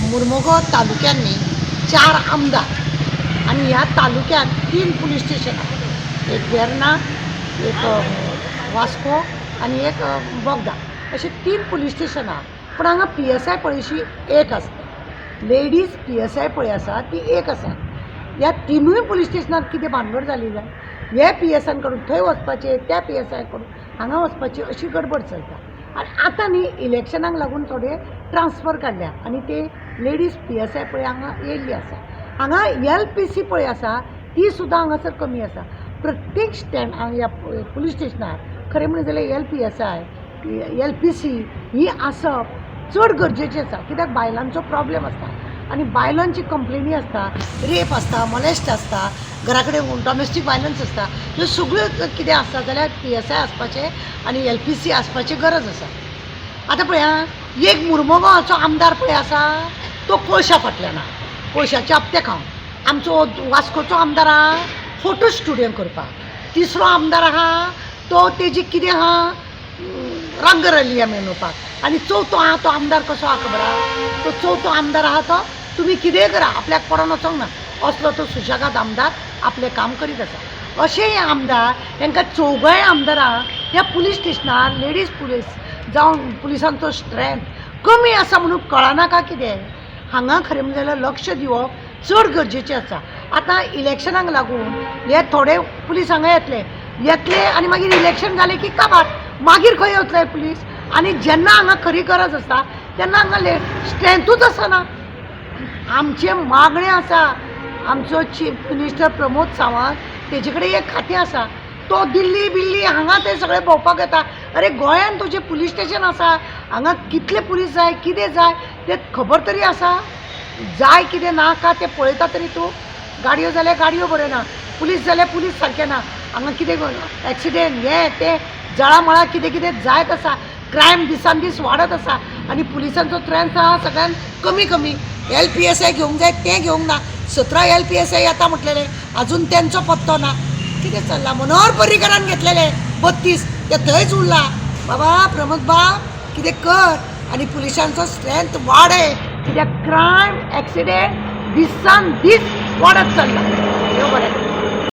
मुरमुगांव तालुक्यांनी 4 आमदार आनी ह्या तालुक्यांत 3 पुलीस स्टेशनां, एक वेर्णा, एक वास्को आनी एक बोगदा, अशें 3 पुलीस स्टेशनां. पूण हांगा पी एस I पळयशी एक आसता, लेडीज पी एस I पळय आसा ती एक आसा. ह्या तिनूय पुलीस स्टेशनार कितें भानगड जाली जाय, हे पी एस आयन कडून थंय वचपाचें, त्या पी एस I कडून हांगा वचपाची, अशी गडबड चलता. आनी आतां न्ही इलेक्शनाक लागून थोडे ट्रान्सफर काडल्या आनी ते लेडीज पी एस I पळय हांगा येयल्ली आसा. हांगा एल पी सी पळय आसा ती सुद्दां हांगासर कमी आसा. प्रत्येक स्टँड ह्या पुलीस स्टेशनार खरें म्हणलें जाल्यार L P S I, L P C ही आसप चड गरजेचें आसा, कित्याक बायलांचो प्रॉब्लेम आसता आनी बायलांची कंप्लेनी आसता, रेप आसता, मोलेस्ट आसता, घरा कडेन डॉमेस्टीक वायलन्स आसता. ह्यो सगळ्यो कितें आसता जाल्यार पी एस I आसपाचें आनी एल पी सी आसपाची गरज आसा. आतां पळय आं, एक मुरमुगांवाचो आमदार पळय आसा तो कोळशा फाटल्यान आहा, कोळशाचे हप्ते खावन. आमचो वास्कोचो आमदार आहा फोटो स्टुडियो करपाक. तिसरो आमदार आहा तो तेजी कितें आहा, रंगरलिया मनोवपाक. आनी चवथो आहा तो आमदार कसो आहा खबर आहा? तो चवथो आमदार आहा तो तुमी कितेंय करा आपल्याक पडोन वचोंक ना असलो तो सुशेगाद आमदार आपलें काम करीत आसा. अशे हे आमदार, तांकां चौगांय आमदारांक ह्या पुलीस स्टेशनार लेडीज पुलीस जावन पुलिसांचो स्ट्रेंथ कमी आसा म्हणून कळना काय कितें? हांगा खरें म्हणलें जाल्यार लक्ष दिवप चड गरजेचें आसा. आतां इलेक्शनाक लागून हे थोडे पुलीस हांगा येतले येतले आनी मागीर इलेक्शन जालें की काबार, मागीर खंय वतले पुलीस? आनी जेन्ना हांगा खरी गरज आसता तेन्ना हांगा स्ट्रेंथूच आसना. आमचें मागणें आसा, आमचो चीफ मिनिस्टर प्रमोद सावंत तेजे कडेन एक खातें आसा, तो दिल्ली बिल्ली हांगा ते सगळे भोंवपाक येता. अरे, गोंयान तुजें पुलीस स्टेशन आसा, हांगा कितले पुलीस जाय, कितें जाय तें खबर तरी आसा? जाय कितें नाका तें पळयता तरी तूं? गाडयो जाल्यार गाडयो बऱ्यो ना, पुलीस जाल्यार पुलीस सारके ना. हांगा कितें एक्सिडेंट हें तें जळामळा कितें कितें जायत आसा, क्रायम दिसान दीस वाडत आसा आनी पुलिसांचो स्ट्रेंथ आहा सगळ्यान कमी कमी. एल पी एस I घेवंक जाय तें घेवंक ना. 17 एल पी एस I येता म्हटलेलें, अजून तेंचो पत्तो ना. कितें चल्लां? मनोहर पर्रीकरान घेतलेले 32 ते थंयच उरला. बाबा प्रमोद बाब, कितें कर आनी पुलिसांचो स्ट्रेंथ वाडय, कित्याक क्रायम एक्सिडेंट दिसान दीस वाडत चल्ला. देव बरें करूं.